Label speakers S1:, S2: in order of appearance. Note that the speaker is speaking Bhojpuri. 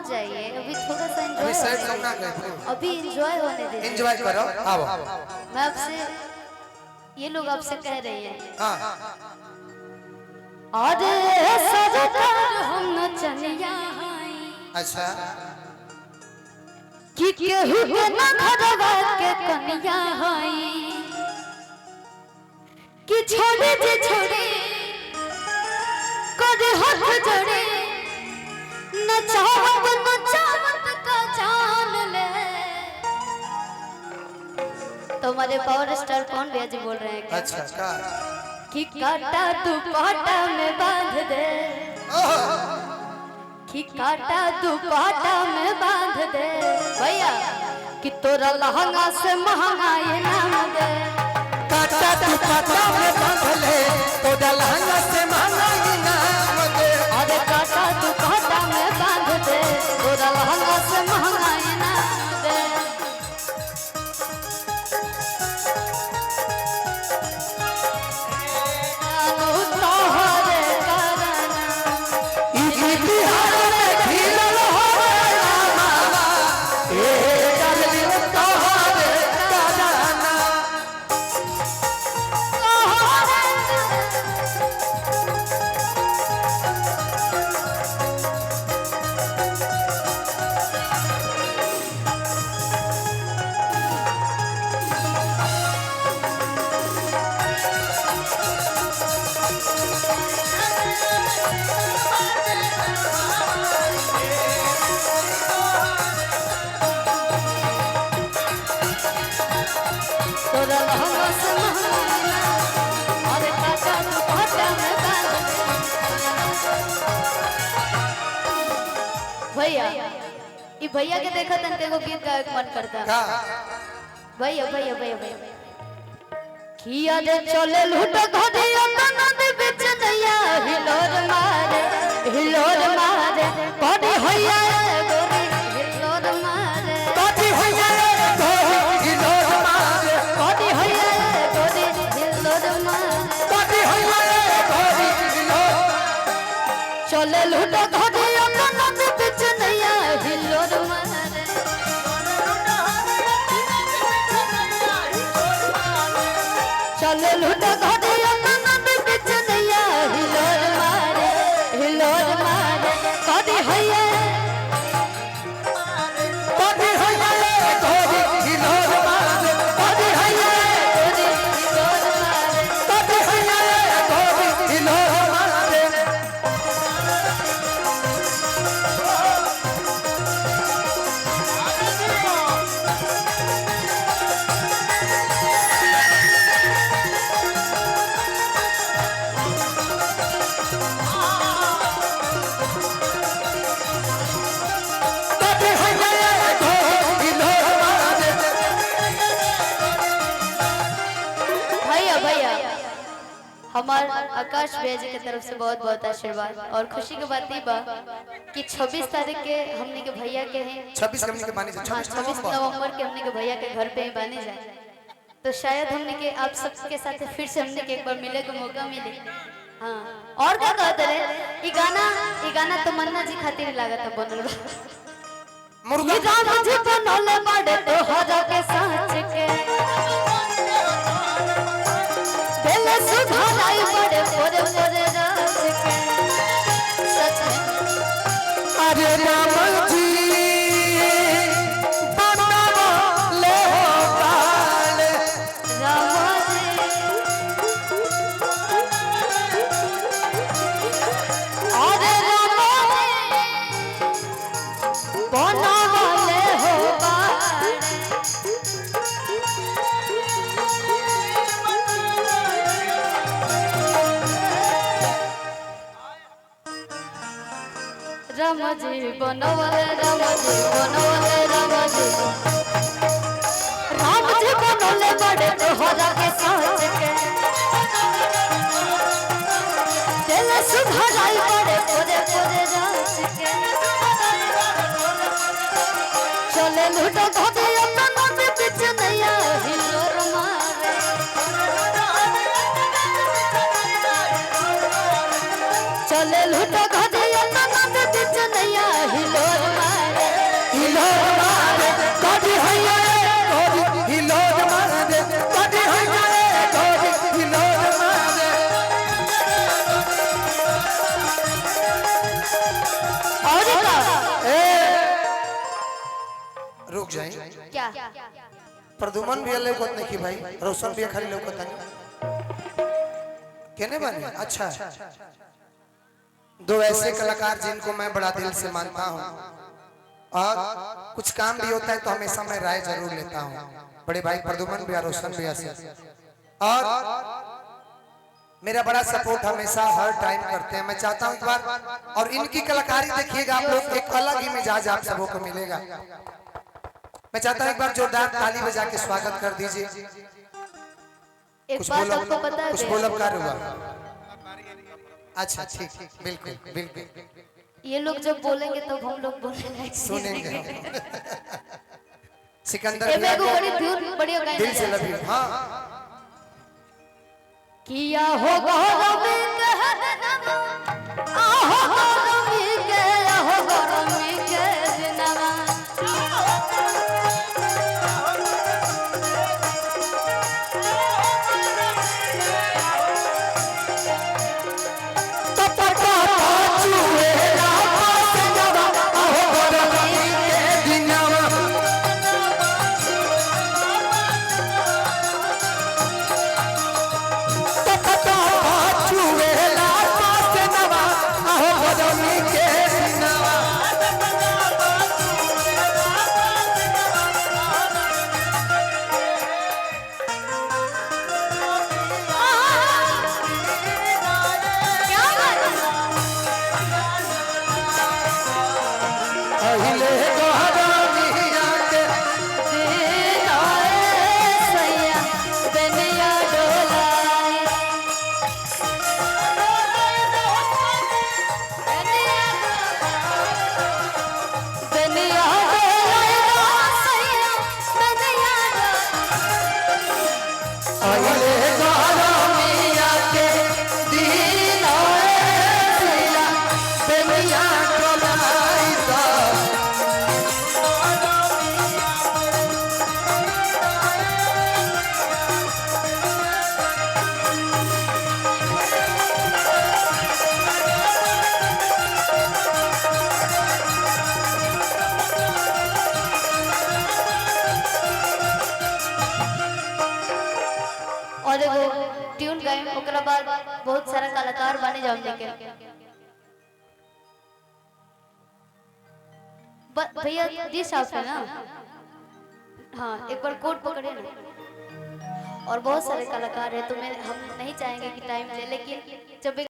S1: जाइए, अभी थोड़ा सा
S2: अभी
S1: एंजॉय,
S2: सैड सॉन्ग ना गए।
S1: अभी एंजॉय होने दीजिए।
S2: एंजॉय करो, आओ।
S1: मैं आपसे, ये लोग आपसे कह रहे हैं।
S2: हाँ।
S1: अरे सरकार हम नचनिया हई।
S2: अच्छा।
S1: कि केहू के ना घरवा के कनिया हई, कि छोड़े जे छोड़े करे हाथ जोड़े, नचावत नचावत का जान ले। तो हमारे पावर स्टार कौन भैया जी बोल रहे हैं क्या?
S2: अच्छा का
S1: कि काटा तू पाटा में बांध दे, कि काटा तू पाटा में बांध दे भैया, कि तोरा लहंगा से महंगा ये नाम दे।
S2: काटा तू पाटा में बांध ले, तोरा लहंगा से महंगा इनाम दे।
S1: अरे काटा तू पाटा में बांध दे, तोरा लहंगा से महंगा ये नाम दे। जानू तोहरे करना।
S2: ई बिहार में खिलल हो मामा, ए डार्लिंग तोहरे कराना।
S1: तोहरे। तोरा लहंगा से महंगा इनाम, अरे काटा तू पाटा में बांध दे। भैया, ई भैया के देखा तन के एगो गीत गावे के मन करता।
S2: का?
S1: भैया भैया भैया भैया, किया रे चले लूट घरिया ननद बिच नैया, हिलोर मारे हिलोर मारे बड़ी होइया गोरी हिलोर मारे।
S2: काटी होइया गोरी हिलोर मारे।
S1: बड़ी होइया गोरी हिलोर मारे।
S2: काटी होइया गोरी हिलोर।
S1: चले लूट घरिया ननद बिच नैया हिलोर मारे। चले लूट घरिया ननद बिच नैया हिलोर मारे हिलोर मारे बड़ी होइया।
S2: काटी होइया गोरी हिलोर मारे, काटी होइया
S1: गोरी हिलोर मारे।
S2: काटी होइया गोरी हिलोर मारे। काटी होइया गोरी हिलोर मारे।
S1: भैया भैया, हमार आकाश भैया जी के तरफ से बहुत बहुत आशीर्वाद। और खुशी के बात ई बा कि 26 तारीख के हमने के भैया के हैं।
S2: 26 हमनी के बानी।
S1: हाँ।
S2: 26।
S1: 26 नवंबर के हमने के भैया के घर पे ही बानी जाए, तो शायद हमने के आप सबके साथ फिर से हमने के एक बार मिले के मौका मिले। हाँ, और क्या कहते रहे, ई गाना, ई गाना तो मन्ना जी खातिर लागत है बनल बा।
S2: मुर्गा।
S1: ई राम जी बनल बाड़े तोहरा के साँच के, दिल सुधाराई बड़े पोरे पोरे राज के, सच में।
S2: अरे राम जी बनावो ले हो काल।
S1: राम जी, अरे राम जी बनावले हो बाड़े। राम जी बनवले, राम जी बनवले, राम जी, राम जी बनवले बड़े तोहरा के साँच के, दिल सुधराई बड़े पोरे पोरे राज के। चले लूटो घोड़े ननद बिच नैया हिलोर मारे। चले लूटो घोड़े ननद बिच नैया हिलोर मारे।
S2: चूक जाए।
S1: क्या
S2: प्रदुमन भी लौकत नहीं भाई, रोशन भी खाली लौकत नहीं। केने बने? अच्छा, दो ऐसे कलाकार जिनको मैं बड़ा दिल से मानता हूँ और कुछ काम भी होता है तो हमेशा मैं राय जरूर लेता हूँ, बड़े भाई प्रदुमन भैया, रोशन भैया से। और मेरा बड़ा सपोर्ट हमेशा हर टाइम करते हैं। मैं चाहता हूँ एक बार और इनकी कलाकारी देखिएगा आप लोग, एक अलग ही मिजाज आप सबों को मिलेगा। मैं चाहता हूँ एक बार जोरदार ताली बजा के स्वागत कर दीजिए।
S1: एक
S2: कुछ
S1: बात
S2: बोलो,
S1: आपको पता है
S2: कुछ
S1: भैया?
S2: बोलब कर हुआ। अच्छा ठीक, बिल्कुल बिल्कुल।
S1: ये लोग जब बोलेंगे तब हम लोग बोलेंगे,
S2: सुनेंगे हम। सिकंदर
S1: ए
S2: भैया
S1: मेरे को
S2: को
S1: बड़ी धुन बढ़िया गाना
S2: दिल से लव you. हाँ,
S1: किया हो गौरव कह देना, आहो गौरव के, आहो गौरव के दिनवा। क्या बात है? सैया बनिया डोलाए, बनिया डोलाए सैया बनिया डोलाए। और एगो ट्यून गाए, ओकरा बाद बहुत सारा कलाकार बने जाओ के। भैया दिस आप है ना? हाँ, एक बार कोट पकड़े ना। और बहुत सारे कलाकार हैं तो मैं हम नहीं चाहेंगे कि टाइम ले, लेकिन जब